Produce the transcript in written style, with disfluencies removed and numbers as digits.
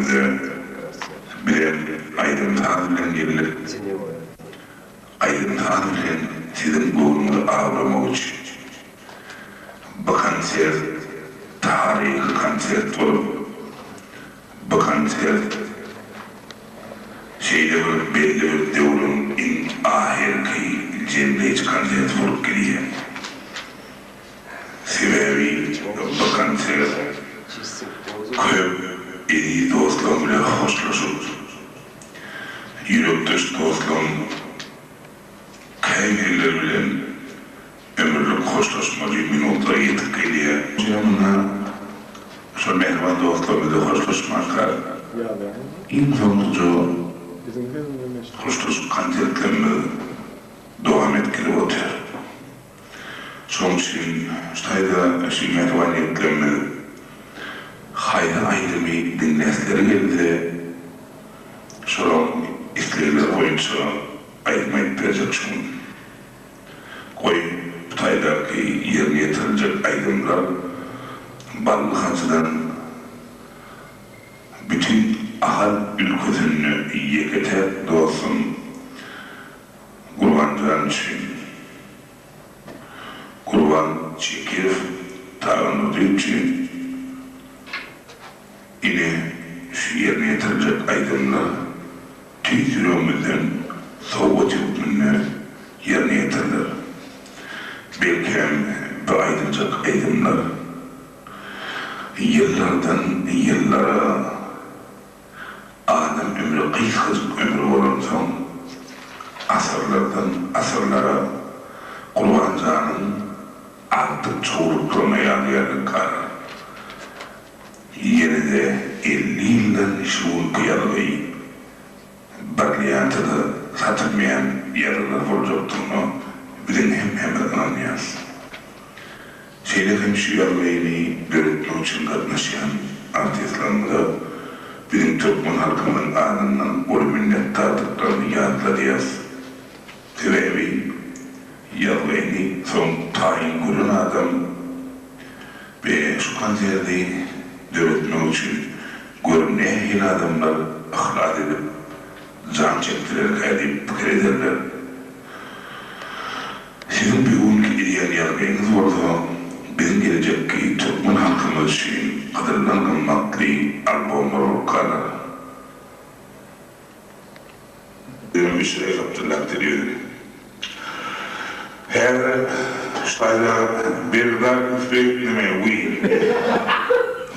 günümizde bizem aýdym-saz bilen geldik. Aýdym-saz bilen siziň göwnüňizi awlamak üçin. Bu konsert taryhy konsert bolup, bu konsert şeýle bir belli bir döwrüň iň ahyrky jemleýji konserti bolup gidýär. Sebäbi bu konsert köp eziz dostlaryň bilen hoşlaşyp, ýürekdeş dostlaryň käbirleri bilen ömürlik hoşlaşmaly minutlar ýetip gelýär. Ýöne munda şol mähriban dostlarymyz bilen hoşlaşmanka, iň soňkuja hoşlaşyk konsertlerimiz dowam edip gelip otyr. Şonuň üçin şu taýda şu mähriban ýigitlerimiz haýsy aýdymy diňläsleri gelse, şolaň islegleri boýunça aýdym aýdyp berjek şu gün. Goý, bu taýdaky ýerine ýetiriljek aýdymlar Bally hajydan bütin Ahal ülkesinde ýeke-täk dostum Gurbanjan üçin. Gurban Çekiýew Tagandurdyýew üçin ine şu ýerine ýetiriljek aýdymlar tüýs ýüregimizden sowgat hökmünde ýerine ýetiriler. Belkäm bu aýdyljak aýdymlar ýyllardan ýyllara Adam ömri gysgajyk ömür bolansoň, asyrlardan asyrlara Gurban janyň agtyk çowluklaryna ýadygärlik galar. Ýene-de 50 ýyldan şu günki ýazgy brillianta-da satylmaýan ýazgylar boljakdygyna biziň hemmämiz ynanýarys. Şeýle hem şu ýazgyny döretmek üçin gatnaşýan artistlerimize biziň türkmen halkymyzyň adyndan uly minnetdardyklaryny ýatladýas. Sebäbi ýazgyny soň taýyn gören adam we şu konserdi döretmek üçin gör nähili adamlar yhlas edip jan çekdilerkä diýip pikir ederler. Siziň bu günki edýän ýazgyňyz bolsa biziň gelejekki türkmen halkymyz üçin gyzyldan gymmatly albomlar bolup galar. Özüm üç reý gapdyrlap ýüzüni. Häzir şu taýda Berdidag üns berip neme, wiý.